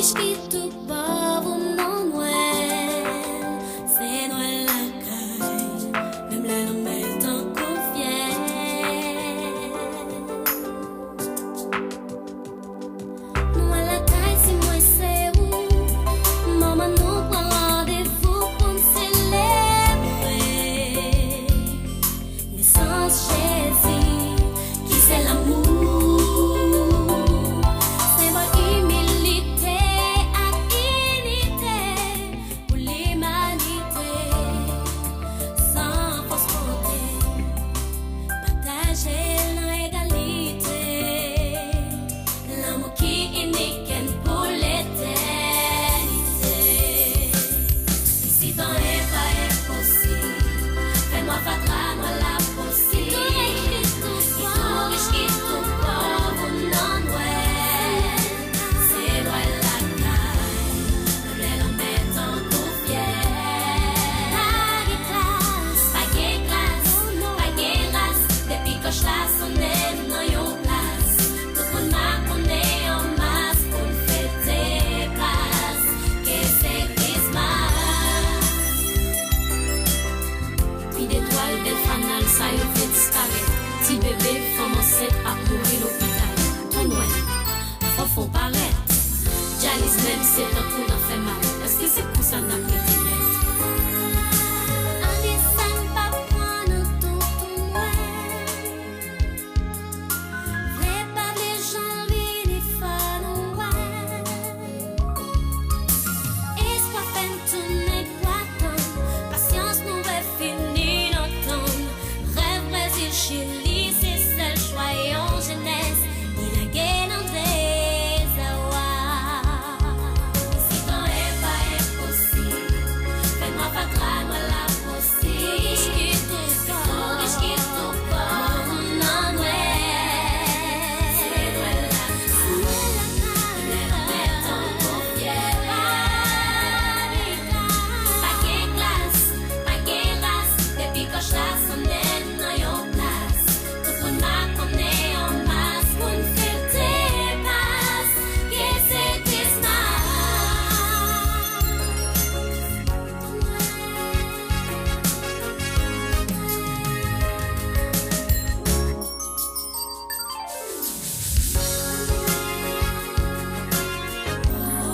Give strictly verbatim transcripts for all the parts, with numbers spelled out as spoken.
Ki tou pòv ou non Nwèl, se Nwèl lakay, menm lè lanmè tankou fyèl. Nwèl lakay si mwen se ou, manman nou pran randevou pou n selebre. Nesans Jezi, ki se lanmou, senbòl imilite ak inite pou limanite, san fòs konte, pataje nan egalite. Lanmou ki inik pou letènite. Isidan e pa enposib. Fè nwa fatra, nwa laposib. Ki tou rich, ki tou pòv, ou nan Nwèl. Se Nwèl lakay. Lè lanmè tankou fyèl. Pa gen klas, pa gen klas, pa gen ras. Depi klòch la sonnen nan yon plas, tout moun makonnen an mas pou n fete Pas, ke se Krismas. Pi de twal bèl fanal sa yo vle disparèt. Ti bebe, fanm ansent ap mouri lopital. Tou Nwèl, fanfon parèt. Djaniz menm se tankou nan fè mal. Èske se konsa n ap rete nèt? Ann desann pa pran nan tonton Nwèl. Vle pa vle jan l vini fò nou wè. Espwa fè n tounen kwa tann, pasyans nou wè fini nan tann. Rèv Brezil, Chili, se sèl chwa yon jenès ki lage nan dezèwa. Sitan e pa enposib, fè nwa fatra, nwa laposib. Tou rich ki tou pòv, tou rich ki tou pòv, moun nan Nwèl. Se Nwèl la, se Nwèl la, lè lanmè tankou fyèl. Pa gen klas, pa gen ras, depi klòch la sonnen nan yon plas. Tout moun makonnen an mas pou n fete Pas, ke se Krismas.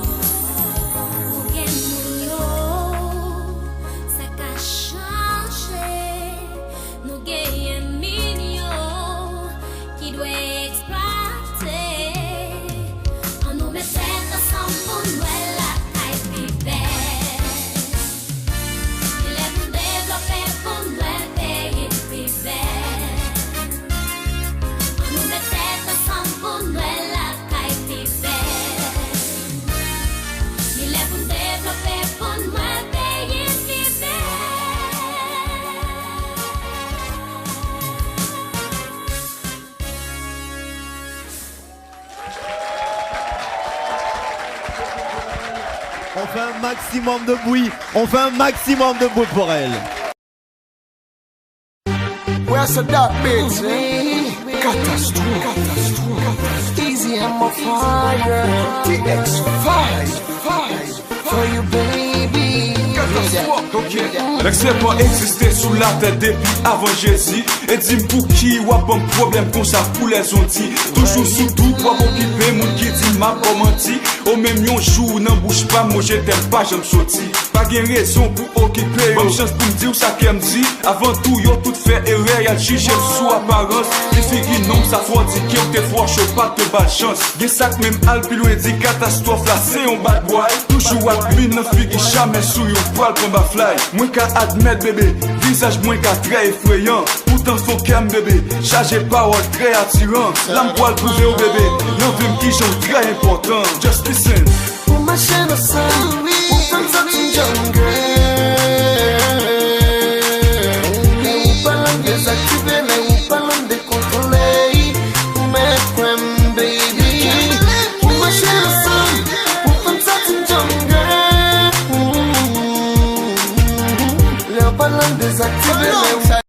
Pou gen moun yo, sa ka chanje. Nou genyen milyon ki dwe eksplwate. Ann nou met tèt ansanm pou Nwèl lakay pi bèl. Li lè pou n devlope pou Nwèl peyi n pi bèl. Ann nou met tèt ansanm pou Nwèl lakay pi bèl. Li lè pou n devlope pou Nwèl peyi n pi bèl. On fait un maximum de bruit. On fait un maximum de bruit pour elle. Where's the dark bitch? Katastwòf. Easy, I'm a fire. T X five. For you, baby. Katastwòf, ok. Nèg sèpan egziste sou latè depi avan Jezi. E di m pouki w ap ban m pwoblèm konsa pou lèzondi. Toujou sou dout, w ap okipe moun ki di m ap ba w manti. O menm yon jou nan bouch pa m, mo je t'aime pa janm soti. Pa gen rezon pou okipe yo. Ban m chans pou m di w sa kè m di. Avan tou, yo tout fè erè, y al jije m sou aparans. Li figi nonm sa twò di ke w te fò cho, pa t ba l chans. Gen sa k menm al pi lwen, di katastwòf la se yon bad bòy. Toujou admin nan figi, jamè sou yon pral pran baflay. Mwen ka admèt, bebe, vizaj mwen ka trè efreyan. Poutan fon kè m, bebe, chaje pawòl trè atiran. La m pral pwouve w, bebe, nan vi m kijan w trè enpòtan. Just listen. Ou mache nan san m, ou fè m santi m jungle. Lè ou pale m dezaktive, lè ou pale m dekontwole. Ou mèt kwè m, baby. Ou mache nan san m, ou fè m santi m jungle. Lè ou pale m dezaktive, lè ou